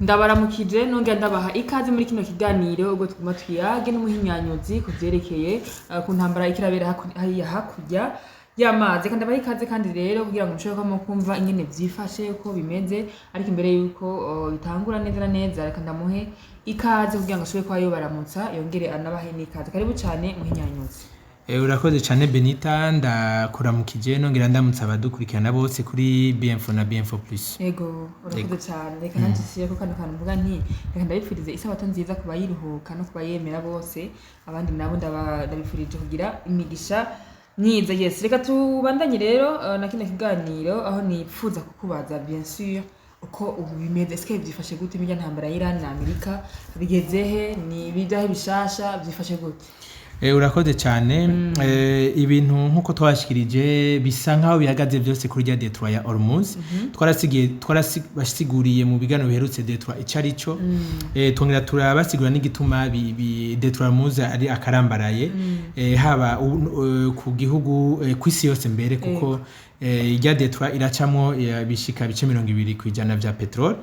Ndabaramukije, nongera ndabaha ikaze muri kino kiganiro ubwo tuguma tuyage n'umuhinyanyuzi ku vyerekeye ku ntambara ikirabera hariya hakurya y'amazi. Kandi ndabaha ikaze kandi rero kugira ngo mushobore kwama kumva ingene vyifashe, uko bimeze. Ariko imbere yuko bitangura neza na neza, reka ndamuhe ikaze kugira ngo ashobore kuba yobaramutsa, yongere anabahe n'ikaze. Karibu cane, muhinyanyuzi. Urakoze cyane, Benita. Ndakuramukije, nongera ndamutsa abadukurikirana bose kuri BM4 na BM4 Plus. Ego, urakoze cyane. Reka nanjye nshyire ko kano kantu mvuga nti reka ndabifurize isabato nziza ku bayiruhuka no ku bayemera bose. Abandi nabo ndabifurije kugira imigisha myiza. Yes, reka tubandanye rero na kino kiganiro, aho nipfuza kukubaza, bien sûr, uko ubu bimeze. Ese byifashe gute mirya ntambara y'Iran na Amerika? Bigeze he? Ni ibijahe bishasha? Byifashe gute? Urakoze cyane. Ibintu nk'uko twabashikirije bisa nkaho bihagaze byose kuri rya détroit ya Hormuz. Twarasigiye, twarabasiguriye mu biganiro biherutse détroit ico ari cyo, twongera turabasigura n'igituma détroit Hormuz ari akarambaraye, haba ku gihugu, kw'isi yose mbere, kuko irya détroit iracamwo bishika bice 20% vya pétrole.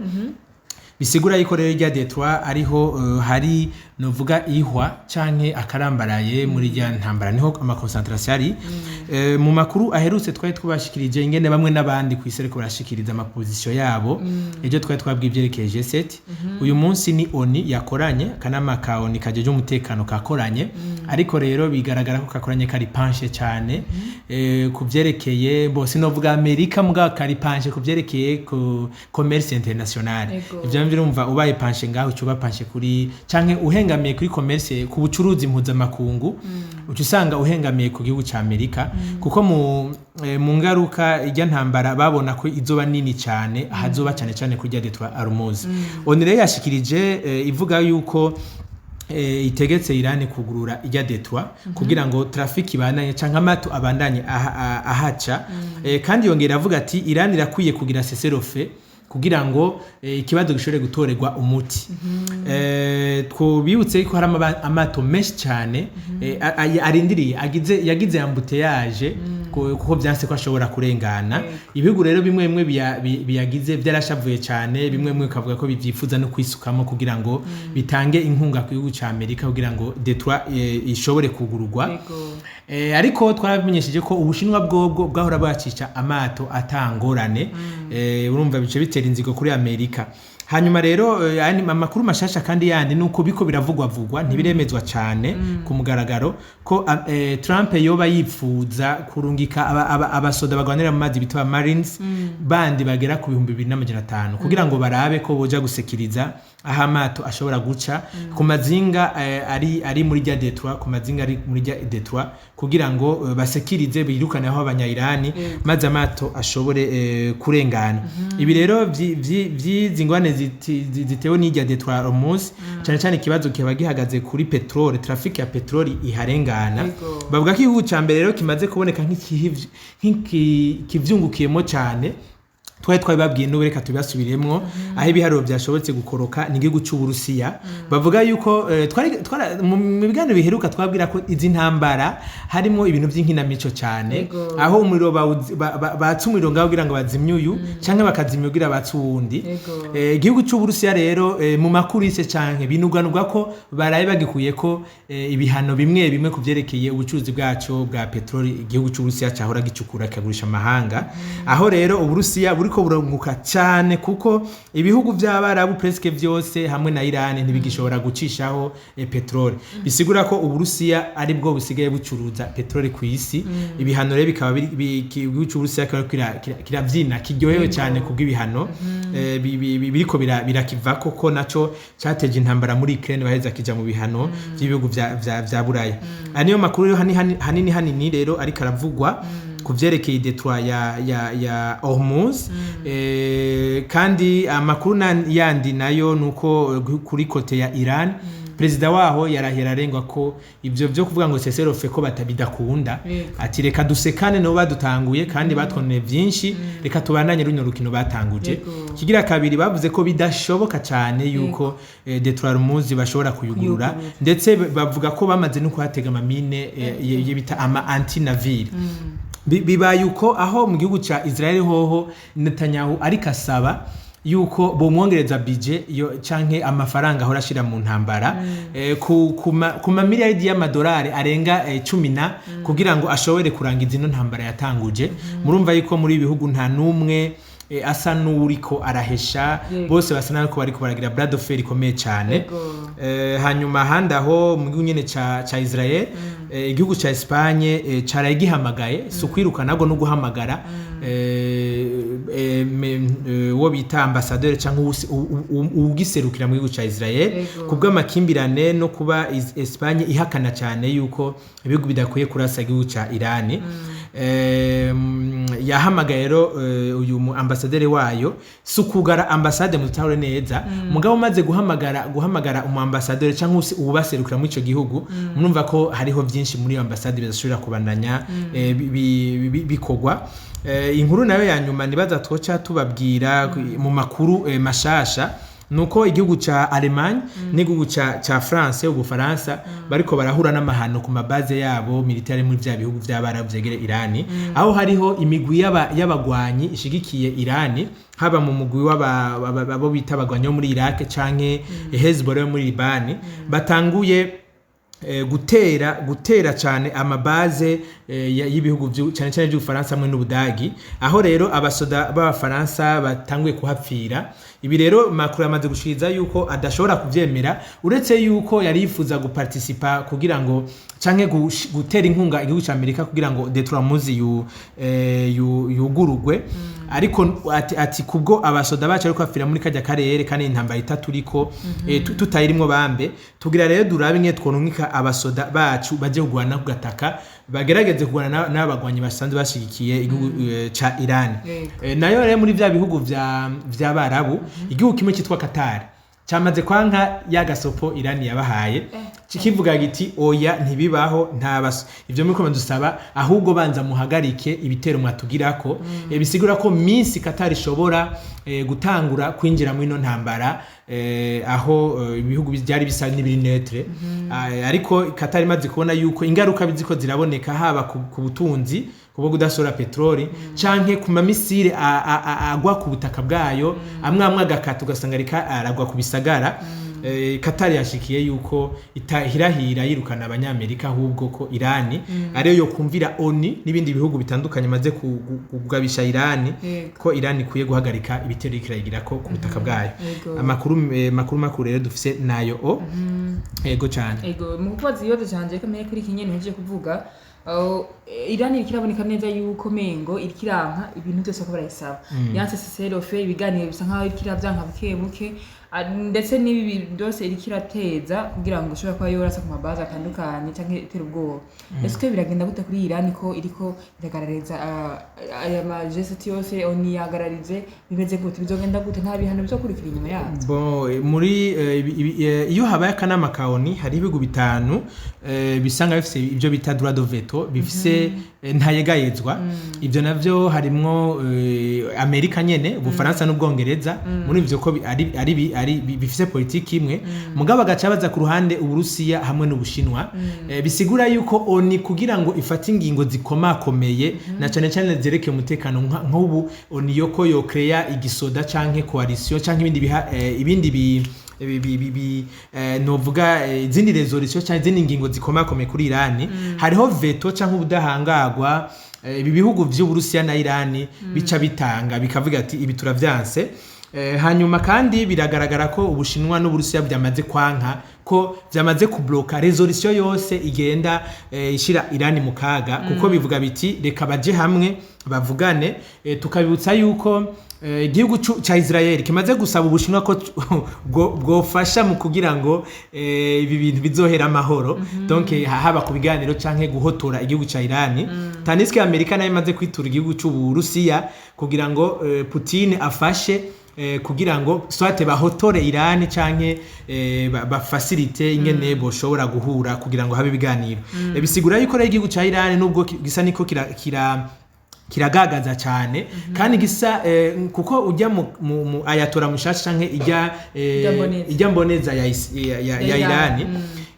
Bisigura yuko rero irya détroit ariho hari novuga ihwa canke akarambaraye muri rya ntambara, niho ama concentration ari. Mu makuru aherutse twari twabashikirije ingene bamwe n'abandi kw'isi ariko barashikiriza ama position yabo. Ejo twari twabwiye ivyerekeye G7. Uyu munsi ni ONU yakoranye, akanama ka ONU kajeje umutekano kakoranye, ariko rero bigaragara ko kakoranye kari penché cyane ku vyerekeye bose, novuga Amerika, mugabo kari penché ku vyerekeye ku commerce international. Ivyo birumva, ubaye penché ngaho ucuba penché kuri canke uhengamiye kuri commerce, ku bucuruzi mpuzamakungu, uca usanga uhengamiye ku gihugu ca Amerika, kuko mu ngaruka ijya ntambara babona ko izoba nini cyane ahazoba cyane cyane kurya détroit Hormuz. ONU rero yashikirije ivuga yuko itegetse Iran kugurura ijya détroit kugira ngo trafic ibandanye canke amato abandanye ahaca. Kandi yongera avuga ati Iran irakwiye kugira cessez-le-feu kugira ngo ikibazo gishobore gutorerwa umuti. Twobibutse ko hari amato menshi cyane arindiriye, agize yagize embouteillage kuko vyanse ko ashobora kurengana. Ibihugu rero bimwe bimwe biyagize byarashavuye cyane, bimwe bimwe bikavuga ko bivyifuza no kwisukamo kugira ngo bitange inkunga ku gihugu ca Amerika kugira ngo détroit ishobore kugururwa. Ariko twaramenyesheje ko Ubushinwa bwobwo bwahora bwacisha amato atangorane. Urumva bice bitera inzigo kuri Amerika. Hanyuma rero ayandi amakuru mashasha kandi yandi nuko biko biravugwa vugwa, ntibiremezwa cyane ku mugaragaro, ko Trump yoba yipfuza kurungika abasoda bagwanira mu mazi bitwa Marines bandi bagera ku 2500 kugira ngo barabe ko boja gusekiriza aho amato ashobora guca ku mazinga ari muri rya détroit, ku mazinga ari muri rya détroit, kugira ngo basekirize, birukane aho abanya-Irani, maze amato ashobore kurengana. Ibi rero vy'izi ngwane zitewe n'irya détroit Hormuz, cyane cyane ikibazo kiba gihagaze kuri pétrole, trafic ya pétrole iharengana. Bavuga ko igihugu ca mbere rero kimaze kuboneka nk'ikivyungukiyemo cyane, twari twabibabwiye n'ubu reka tubibasubiremwo, aho ibiharuro byashobotse gukoroka, ni igihugu c'Uburusiya. Bavuga yuko mu biganiro biheruka twabwira ko izi ntambara harimo ibintu by'inkinamico cyane, aho umuriro batsa umuriro ngaho kugira ngo bazimye uyu, canke bakazimya kugira batse uwundi. Igihugu c'Uburusiya rero, mu makuru ise canke binuganurwa ko baraye bagikuye ko ibihano bimwe bimwe ku vyerekeye ubucuruzi bwaco bwa petroli. Igihugu c'Uburusiya cahora gicukura kikagurisha amahanga. Aho rero Uburusiya buriko burunguka cyane, kuko ibihugu vy'Abarabu presque vyose hamwe na Iran ntibigishobora gucishaho petroli. Bisigura ko Uburusiya ari bwo busigaye bucuruza petroli ku isi. Ibihano rero bikaba igihugu c'Uburusiya kikaba kiravyina kiryohewe cyane kubw'ibihano biriko birakivako, ko naco cateje intambara muri Ukraine, baheza kija mu bihano vy'ibihugu vya Buraya. Aya niyo makuru rero hanini hanini rero ariko aravugwa ku vyerekeye détroit ya Hormuz. Kandi amakuru yandi nayo nuko kuri côté ya Iran, perezida waho yarahira arengwa ko ivyo vyo kuvuga ngo cessez-le-feu ko batabidakunda. Ati reka dusekane nabo badutanguye kandi batwoneye vyinshi, reka tubandanye runo rukino batanguje. Kigira kabiri, bavuze ko bidashoboka cyane yuko détroit Hormuz bashobora kuyugurura. Kuyugurura. Ndetse bavuga ko bamaze no kuhatega ama mine bita ama anti-navire. Bibaye uko aho mu gihugu ca Israel hoho Netanyahu ariko asaba yuko bomwongereza budget yo canke amafaranga ahora ashira mu ntambara ku mamiliyaridi y'amadolari arenga 10 na kugira ngo ashobore kurangiza ino ntambara yatanguje. Murumva yuko muri ibi bihugu nta n'umwe asa n'uwuriko arahesha. Bose basa n'aho bariko baragira bras de fer ikomeye cyane. Hanyuma ahandi aho mu gihugu nyene ca Israel, igihugu ca Espagne caraye gihamagaye, si ukwirukana ahubwo no guhamagara uwo bita ambassadeur canke uwugiserukira mu gihugu ca Israel kubw'amakimbirane no kuba Espagne ihakana cyane yuko ibihugu bidakwiye kurasa igihugu ca Irani. Yahamagaye rero uyu mu ambasaderi wayo. Si ukugara ambasade, mutahure neza, mugabo umaze guhamagara umu ambasaderi cyangwa uwubaserukira muri ico gihugu, murumva ko hariho byinshi muri iyo ambasade bidashobora kubandanya bikorwa. Inkuru nayo ya nyuma nibaza twoca tubabwira mu makuru mashasha nuko igihugu ca Allemagne n'igihugu ca France, Ubufaransa, bariko barahura n'amahano ku mabaze yabo militaire muri vya bihugu vy'Abarabu vyegere Irani, aho hariho imigwi y'abagwanyi ishigikiye Irani, haba mu mugwi abo bita abagwanyi bo muri Iraq canke Hezbollah yo muri Libani, batanguye gutera cyane amabaze y'ibihugu cyane cyane by'Ubufaransa hamwe n'Ubudagi, aho rero abasoda b'Abafaransa batanguye kuhapfira. Ibi rero Macron yamaze gushikiriza yuko adashobora kuvyemera, uretse yuko yari yifuza guparticipa kugira ngo canke gutera inkunga igihugu ca Amerika kugira ngo détroit Hormuz yugurugwe, ariko ati kubwo abasoda bacu ariko bapfira muri kajya karere kandi intambara itaturiko, tutayirimwo bambe, tugira rero durabe imwe twonunika abasoda bacu baje kugwana ku gataka, bagerageze kugwana n'abagwanyi basanzwe bashigikiye igihugu ca Iran. Nayo rero muri vya bihugu vy'Abarabu, igihugu kimwe cyitwa Qatar cyamaze kwanka ya gasopo Iran yabahaye, kikivuga giti: "Oya, ntibibaho, nta bas ivyo muriko mudusaba, ahubwo banza muhagarike ibitero mwatugirako." Bisigura ko minsi Qatar ishobora gutangura kwinjira muri ino ntambara, aho ibihugu byari bisa n'ibiri neutre. Ariko Qatar imaze kubona yuko ingaruka biziko ziraboneka, haba ku butunzi kubwo kudasora petroli canke ku mamisire agwa ku butaka bwayo, amwe amwe agakata ugasanga rika aragwa ku bisagara. Qatar yashikiye yuko itahirahira yirukana Abanyamerika, ahubwo ko Irani ariyo yo kumvira ONU n'ibindi bihugu bitandukanye maze kugabisha Irani ko Irani ikwiye guhagarika ibitero iriko irayigira ko ku butaka bwayo. Amakuru makuru rero dufise nayo o ego cyane. Ego, mu kubaza ibibazo canje ko mere kuri iki nyene nhejeje kuvuga, aho, Iran iriko iraboneka neza yuko mengo iriko iranka ibintu byose ko barayisaba, yanse cessez-le-feu, ibiganiro bisa nkaho iriko iravyanka buke buke, ndetse n'ibi byose iriko irateza kugira ngo ishobore kuba yorasa ku mabaze atandukanye canke itera ubwoba. Ese biragenda gute kuri Iran ko iriko iragarariza aya majesiti yose ONU yagararije? Bimeze gute? Bizogenda gute? Nta bihano bizokurikira inyuma yavyo? Bon, muri iyo habaye akanama ka ONU, hari ibihugu bitanu bisanga bifise ibyo bita droit de veto, bifise ntayegayezwa. Ibyo navyo harimwo Amerika nyene, Ubufaransa n'Ubwongereza. Muri ivyo ko ari bifise politiki imwe, mugabo agaca baza ku ruhande Uburusiya hamwe n'Ubushinwa. Bisigura yuko ONU kugira ngo ifate ingingo zikomakomeye na cane cane zerekeye umutekano, nk'ubu ONU yoko yo créer igisoda canke coalition canke ibindi biha, ibindi bi bi- bi- bi- bi- novuga izindi résolution canke izindi ngingo zikomakomeye kuri Irani, hariho veto canke ubudahangagwa ibi bihugu vy'Uburusiya na Irani bica bitanga, bikavuga ati: "Ibi turavyanse." Hanyuma kandi biragaragara ko Ubushinwa n'Uburusiya byamaze kwanka, ko byamaze kubloka résolution yose igenda ishira Irani mu kaga, kuko bivuga biti: "Reka baje hamwe bavugane." Tukabibutsa yuko igihugu ca Israel kimaze gusaba Ubushinwa ko bwofasha mu kugira ngo ibi bintu bizohera amahoro, donc haba ku biganiro canke guhotora igihugu ca Irani, tandis que Amerika nayo imaze kwitura igihugu c'Uburusiya kugira ngo Putin afashe kugira ngo soit bahotore Irani canke bafacilite ingene boshobora guhura kugira ngo habe ibiganiro. Bisigura yuko rero igihugu ca Irani nubwo gisa niko kira kiragagaza cyane kandi gisa kuko ujya mu ayatollah mushasha canke ijya Ijya mboneza. ijya mboneza ya Irani.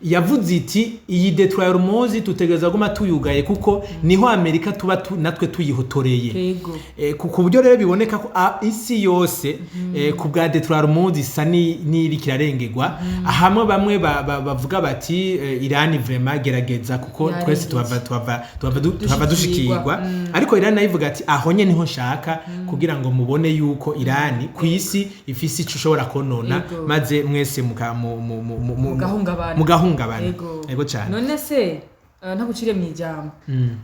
Yavuze iti iyi détroit ya Hormuz tutegereza guma tuyugaye, kuko niho Amerika tuba natwe tuyihotoreye. Ku buryo rero biboneka ko isi yose ku bwa détroit ya Hormuz isa n'iriko irarengerwa, hamwe bamwe bavuga bati Iran vraiment gerageza, kuko Yarengeje. twese tuhava Dushikirwa. dushikirwa. Ariko Iran nayo ivuga ati aho nye niho nshaka kugira ngo mubone yuko Iran ku isi ifise ico ushobora konona, maze mwese muka mu mu mu mu- mu- Mugahungabana. Mugahungabana. Ego cyane. None se ntaguciriye mu ijambo,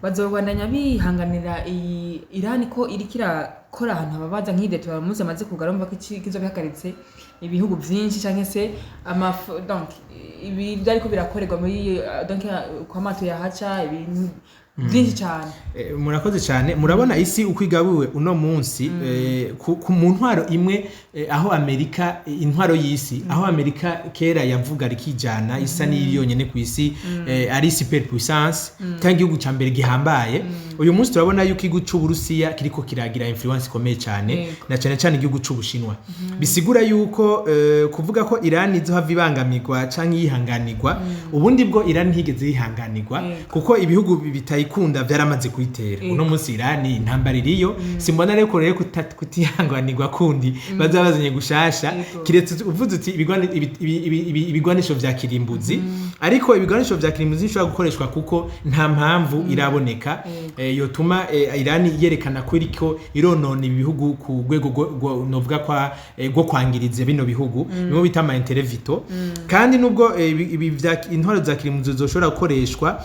bazobandanya bihanganira iyi Iran ko iriko irakora ahantu hababaza nk'iyi détroit Hormuz amaze kugara, urumva ko kizoba bihagaritse ibihugu vyinshi, canke se donc ibi vyariko birakorerwa muri donc kwa mato yahaca ibintu byinshi cyane? Murakoze cyane. Murabona isi uko igabuwe uno munsi, mu ntwaro imwe, aho Amerika, intwaro y'isi, aho Amerika kera yavuga rikijana, isa n'iri yonyene ku isi, ari super puissance cyangwa igihugu ca mbere gihambaye, uyu munsi turabona yuko igihugu c'Uburusiya kiriko kiragira influence ikomeye cyane, na cyane cyane igihugu c'Ubushinwa. Bisigura yuko kuvuga ko Iran izohava ibangamirwa canke yihanganirwa, ubundi bwo Iran ntigeze yihanganirwa, kuko ibihugu bitayikunda byaramaze kuyitera. Uno munsi Iran intambara iriyo, simbona rero ko rero kutihanganirwa kundi baza bazanye gushasha, kiretse uvuze uti ibigwanisho vya kirimbuzi. Ariko ibigwanisho vya kirimbuzi bishobora gukoreshwa kuko nta mpamvu iraboneka yotuma Iran yerekana ko iriko ironona ibi bihugu ku rwego novuga kwa rwo kwangiriza bino bihugu, bimwe bita ama intérêts vitaux. Kandi nubwo ibi intwaro za kirimbuzi zoshobora gukoreshwa,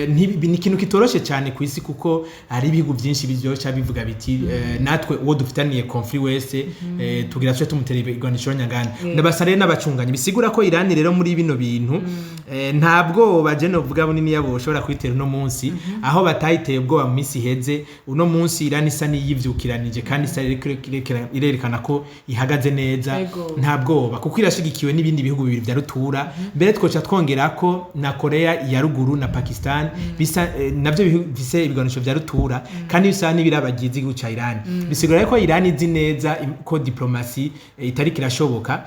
ni ikintu kitoroshe cyane ku isi, kuko hari ibihugu byinshi biryosha bivuga biti natwe uwo dufitaniye conflit wese, tugira tuce tumutera ibigwanisho nyangana. Ndabasa rero n'abacunganyi. Bisigura ko Iran rero muri bino bintu nta bwoba je novuga bunini yabo boshobora kwitera uno munsi, aho batayiteye ubwoba mu minsi iheze. Uno munsi Iran isa n'iyivyukiranije kandi isa irerekana ko ihagaze neza. Nta bwoba, kuko irashigikiwe n'ibindi bihugu bibiri vya rutura. Mbere twoca twongera ko na Korea ya Ruguru na Pakistan bisa navyo bifise ibigwanisho vya rutura, kandi bisa n'ibirabagize igihugu ca Iran. Bisigura ko Iran izi neza ko diplomasi itariko irashoboka,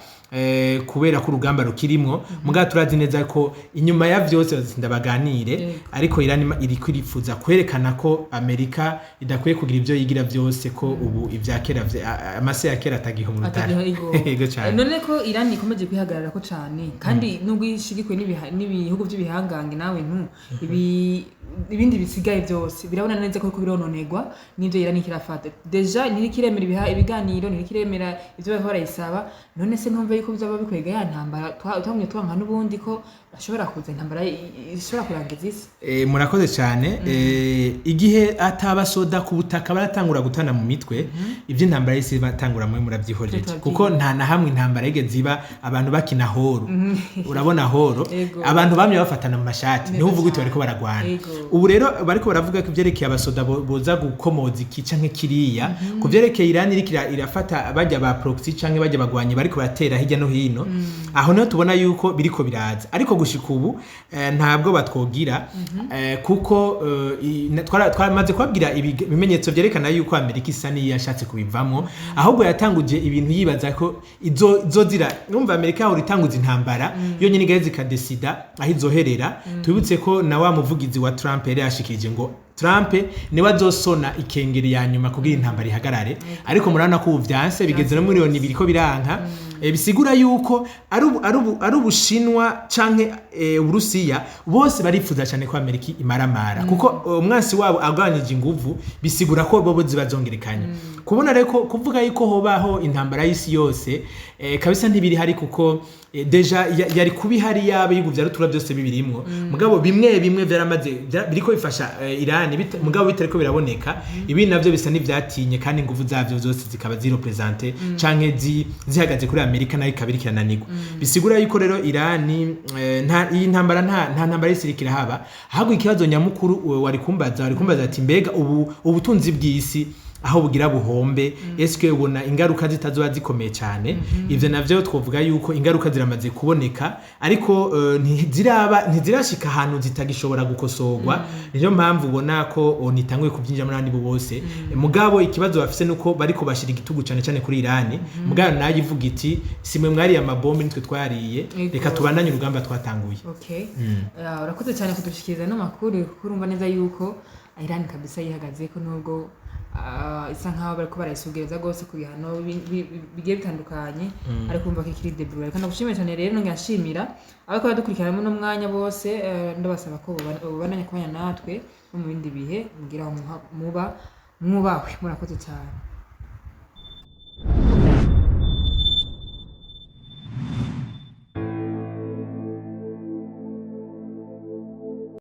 kubera ko urugamba rukirimwo. Mugabo turazi neza ko inyuma ya vyose bazinda baganire. Ariko Iran iriko irifuza kwerekana ko Amerika idakwiye kugira ivyo yigira vyose, ko ubu ivya kera amase ya kera atagiha mu rutare. Atagiha, ego. Ego cyane. None ko Iran ikomeje kwihagarara ko cane, kandi nubwo ishigikiwe n'ibihugu by'ibihangange, nawe ntu ibi ibindi bisigaye byose birabona neza ko biriko birononegwa n'ivyo Iran kirafata. Déjà ntirikiremera ibiganiro, ntirikiremera ivyo bariko barayisaba. None se ntumve yuko bizaba bikwega ya ntambara twamye twanka n'ubundi, ko bashobora kuza intambara ishobora kurangiza isi? Murakoze cyane. Igihe atabasoda ku butaka baratangura gutana mu mitwe, iby'intambara y'isi batangura mwe murabyihoreye, kuko nta na hamwe intambara yigeze iba abantu bakina horo. Urabona horo, abantu bamye bafatana mu mashati, niho uvuga uti bariko baragwana. Ubu rero bariko baravuga ko ivyerekeye abasoda boza gukomoza iki canke kiriya, ku vyerekeye Iran iriko irafata bajya ba proxy canke bajya bagwanyi bariko baratera hirya no hino, aho niho tubona yuko biriko biraza. Ariko gushika ubu ntabwo batwogira, kuko twaramaze kubabwira ibimenyetso vyerekana yuko Amerika isa n'iyashatse kubivamwo, ahubwo yatanguje ibintu yibaza ko izozira. Numva Amerika yahora itanguza intambara yonyine, igaheza ikadesida aho izoherera. Tubibutse ko na wa muvugizi wa Trump yari yashikirije ngo Trump niwe azosona ikengeri ya nyuma kugira intambara ihagarare, ariko murabona ko ubu vyanse, bigeze no miliyoni biriko biranka. Bisigura yuko ari Ubushinwa canke Uburusiya, bose barifuza cyane ko Amerika imaramara, kuko umwansi wabo agabanyije inguvu, bisigura ko bobo ziba zongerekanye. Kubona rero ko kuvuga yuko hobaho intambara y'isi yose, kabisa ntibiri hari, kuko déjà yari kuba ihari yaba ibihugu vya rutura byose bibirimwo. Mugabo bimwe bimwe vyaramaze biriko bifasha Iran, mugabo bitariko biraboneka. Ibi navyo bisa n'ivyatinye, kandi inguvu zavyo zose zikaba zirepresente canke zihagaze kuri Amerika, nayo ikaba iriko irananirwa. Bisigura yuko rero Iran nta iyi ntambara, nta ntambara y'isi iriko irahaba. Ahubwo ikibazo nyamukuru wari kumbaza ati mbega ubu ubutunzi bw'isi Aho bugira buhombe, eske ubona ingaruka zitazoba zikomeye cyane? Ivyo navyo twovuga yuko ingaruka ziramaze kuboneka, ariko ntiziraba, ntizirashika ahantu zitagishobora gukosorwa. Niyo mpamvu ubona ko nitanguye kubyinjiramo n'abandi bose. Mugabo ikibazo bafise nuko bariko bashira igitugu cyane cyane kuri Irani, mugabo nayo ivuga iti: "Simwe mwariye amabombe, nitwe twariye." Reka tubandanye urugamba twatanguye. Okay. Urakoze cyane kudushikiriza no makuru, kuko urumva neza yuko Iran kabisa yihagaze ko, nubwo isa nkaho bariko barayisugereza rwose ku bihano bigiye bitandukanye, ariko urumva ko ikiri débrouillée. Reka ndagushimire cyane rero, nongera nshimira abariko baradukurikirana muno mwanya bose, ndabasaba ko bobandanya kubanya natwe no mu bindi bihe. Mugira aho muba mwubahwe, murakoze cyane.